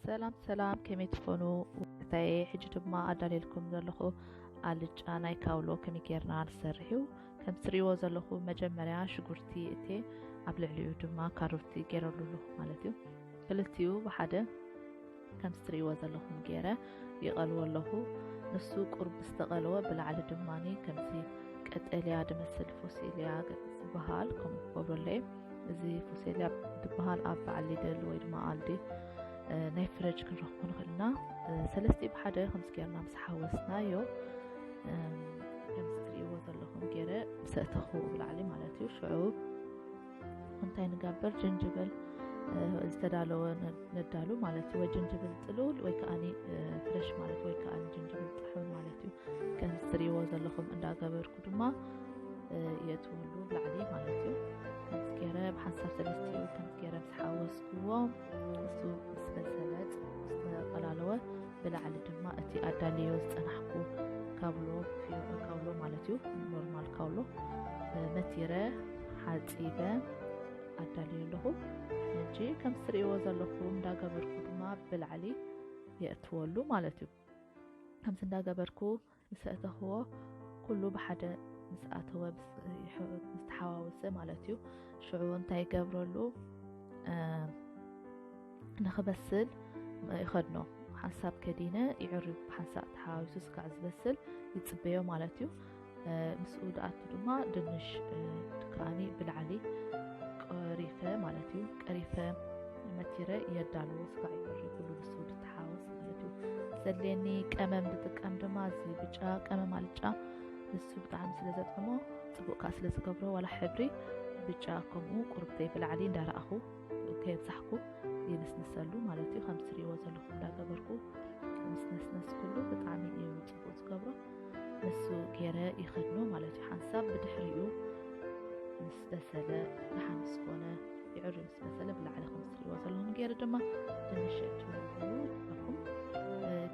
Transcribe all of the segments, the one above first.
ሰላም ሰላም፣ ከመይ ትኾኑ? እታየ ሕጂ ድማ ኣዳልየልኩም ዘለኹ ኣልጫ ናይ ካውሎ ከመይ ጌርና ንሰርሕ እዩ። ከም ትሪእዎ ዘለኹ መጀመርያ ሽጉርቲ እቴ፣ ኣብ ልዕሊኡ ድማ ካሮቲ ጌረሉ ኣለኹ ማለት እዩ። ክልቲኡ ብሓደ ከም ትሪእዎ ዘለኹም ጌረ ይቐልዎ ኣለኹ። ንሱ ቁርብ ዝተቐለወ ብላዕሊ ድማ ከምዚ ቀጠልያ ድመስል ፎሲልያ ዝበሃል ከምኡ ክገብረለይ። እዚ ፎሲልያ ዝበሃል ኣብ በዓል ሊደል ወይ ድማ ኣልዲ ናይ ፍረጅ ክንረኽቦ ንኽእል ኢና። ሰለስቲኡ ብሓደ ከምዚ ጌርና ምስ ሓወስናዮ ከምዚ ትሪእዎ ዘለኹም ገይረ ምስ ኣእተኹ ብላዕሊ ማለት እዩ። ሽዑ እንታይ ንገብር? ጅንጅብል ዝተዳለወ ነዳሉ ማለት እዩ። ወይ ጅንጅብል ጥሉል ወይ ከዓኒ ፍረሽ ማለት ወይ ከዓኒ ጅንጅብል ጥሑን ማለት እዩ። ከም ትሪእዎ ዘለኹም እንዳገበርኩ ድማ የእትወሉ ላዕሊ ማለት እዩ። ከምዚ ገይረ ብሓንሳብ ሰለስቲኡ ከምዚ ገይረ ምስ ሓወስኩዎ እሱ ምስ በሰለ ዝተቐላለወ ብላዕሊ ድማ እቲ ኣዳልዮ ዝጸናሕኩ ካብሎ ካውሎ ማለት እዩ፣ ኖርማል ካውሎ መቲረ ሓጺበ ኣዳልዮ ኣለኹ። ሕጂ ከም ትሪእዎ ዘለኹም እንዳገበርኩ ድማ ብላዕሊ የእትወሉ ማለት እዩ። ከምዚ እንዳገበርኩ ምስ ኣእተኽዎ ኩሉ ብሓደ ምስ ኣተወ ምስ ተሓዋወሰ ማለት እዩ። ሽዑ እንታይ ይገብረሉ? ንኽበስል ይኸድኖ። ሓንሳብ ከዲነ ይዕርዩ። ሓንሳብ ተሓዋዊሱ ስጋዕ ዝበስል ይጽበዮ ማለት እዩ። ምስኡ ደኣቱ ድማ ድንሽ ከዓኒ ብላዕሊ ቀሪፈ ማለት እዩ። ቀሪፈ መቲረ የዳልዎ። ስጋዕ ይዕርዩ ኩሉ ንሱ ድተሓወስ ማለት እዩ። ዘድልየኒ ቀመም ዝጥቀም ድማ እዚ ብጫ ቀመም ኣልጫ ንሱ ብጣዕሚ ስለ ዘጥዕሞ ጽቡቕ ከዓ ስለ ዝገብሮ ዋላ ሕብሪ ብጫ ከምኡ ቁርብተይ ብላዕሊ እንዳረኣኹ ከየብዛሕኩ ይንስንሰሉ ማለት እዩ። ከም ትሪእዎ ዘለኹም እንዳገበርኩ ምስ ነስነስኩሉ ብጣዕሚ እዩ ጽቡቕ ዝገብሮ። ንሱ ገይረ ይኸድኖ ማለት እዩ። ሓንሳብ ብድሕሪኡ ምስ በሰለ ደሓን ምስ ኮነ ይዕሪ ምስ በሰለ ብላዕሊ ከም ትሪእዎ ዘለኹም ገይረ ድማ ድንሽ እትወሉ ኣለኹም።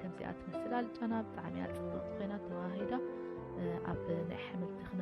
ከምዚኣ ትመስል ኣልጫና ብጣዕሚ እያ ጽብቕቲ ኮይና ተዋሂዳ ኣብ ናይ ኣሕምልቲ ክነ